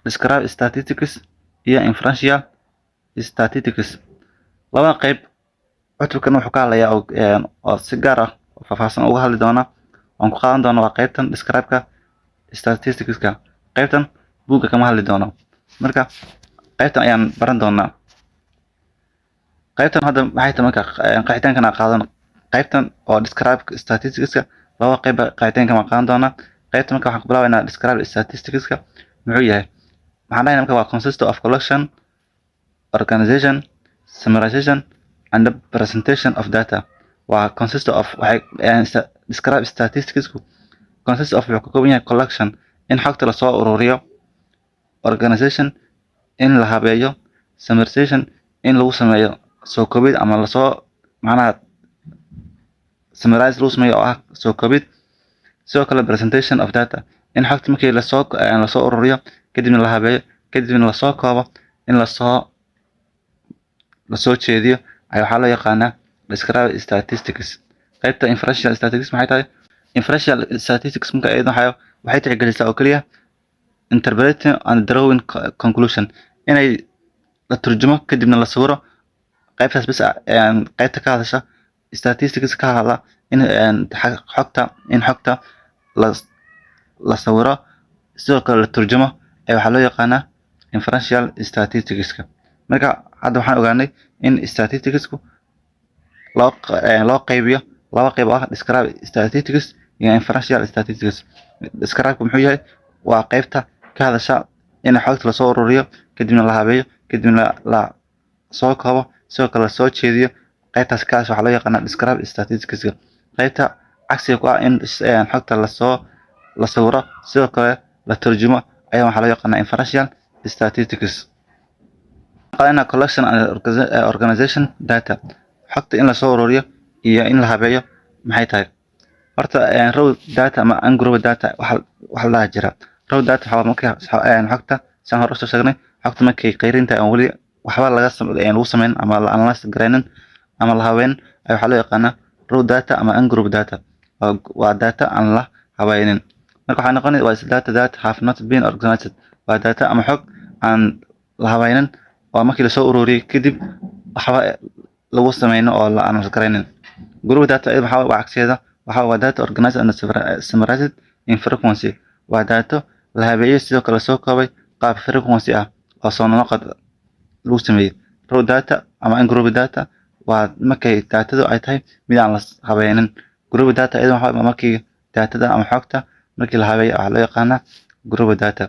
Descriptive statistics iyo inferential statistics. Labada qayb cutubkan wuxuu ka hadlayaa oo si gaar ah oo faahfaahsan uga hadli doona oon ku qaadan doono waa qaybtan descriptive statisticska. Qaybtan buugga kama hadli doono. Marka qaybtan ayaan baran doonaa. Qaybtan hadda maxay tahay? Marka qeexitaankan aan qaadano, qaybtan oo descriptive statisticska, laba qayb qeexitaankan waan qaadan doonaa. Qaybta marka waxaan ku bilaabaynaa descriptive statisticska muxuu yahay. Maxaan dhahaynaa marka? Waa consist of collection, organization, summarization and the presentation of data. Waa consist of, waxay descriptive statisticsku consist of, wuxuu ka kooban yahay collection, in xogta lasoo ururiyo, organization, in la habeeyo, summarization, in lagu sameeyo soo koobid ama lasoo macnaha summarize lagu sameeyo oo ah soo koobid. Sidoo kale presentation of data, in xogta markii lasoo ururiyo, kadibna la habeeyo, kadibna lasoo koobo, in lasoo jeediyo ayaa waxaa loo yaqaanaa descriptive statistics. Qaybta inferential statistics maxay tahay? Inferential statistics marka iyadana waxay tixgelisaa oo keliya interpreting and drawing conclusion, inay la turjumo kadibna la sawiro. Qaybtaas bas ah, qaybta ka hadasha statistics ka hadla in xogta, in xogta la sawiro, sidoo kale la turjumo ayaa waxaa loo yaqaanaa inferential statisticska. Marka hadda waxaan ogaanay in statisticsku loo qaybiyo laba qayb oo ah descriptive statistics iyo inferential statistics. Descriptive muxuu yahay? Waa qaybta ka hadasha in xogta lasoo ururiyo, kadibna la habeeyo, kadibna la soo koobo, sidoo kale lasoo jeediyo. Qaybtaas kaas waxaa loo yaqaanaa descriptive statistics. Qaybta cagsiga ku ah, in xogta la sawiro, sidoo kale la turjumo, ayaa waxaa loo yaqaanaa inferential statistics. Qaadana collection and organization data, xogta in lasoo ururiyo iyo in la habeeyo maxay tahay? Horta raw data ama ungrouped data waxa la dhaha jira. Raw data waxaa markii xogta, saan hore usoo sheegnay, xogta markay qayrin tahay, aan weli waxba lagu sameyn ama la analyze garaynin ama la habeyn, ayaa waxaa loo yaqaanaa raw data ama ungrouped data. Waa data aan la habaynin. Marka waxaa noqonaya waa data that have not been organized, waa data ama xog aan la habaynin oo markii lasoo ururiyey kadib waxba lagu sameyno oo la analyze garaynin. Group data iyada waxaa waa cagsigeeda. Waxaa waa data organized and summarized in frequency, waa data la habeeyey, sidoo kale soo koobay qaab frequency ah oo soo noqod lagu sameeyey. Raw data ama ungrouped data waa markay datadu ay tahay mid aan la habeynin. Group data iyada waxaa markii datada ama xogta markii la habeeyo waxaa loo yaqaanaa group data.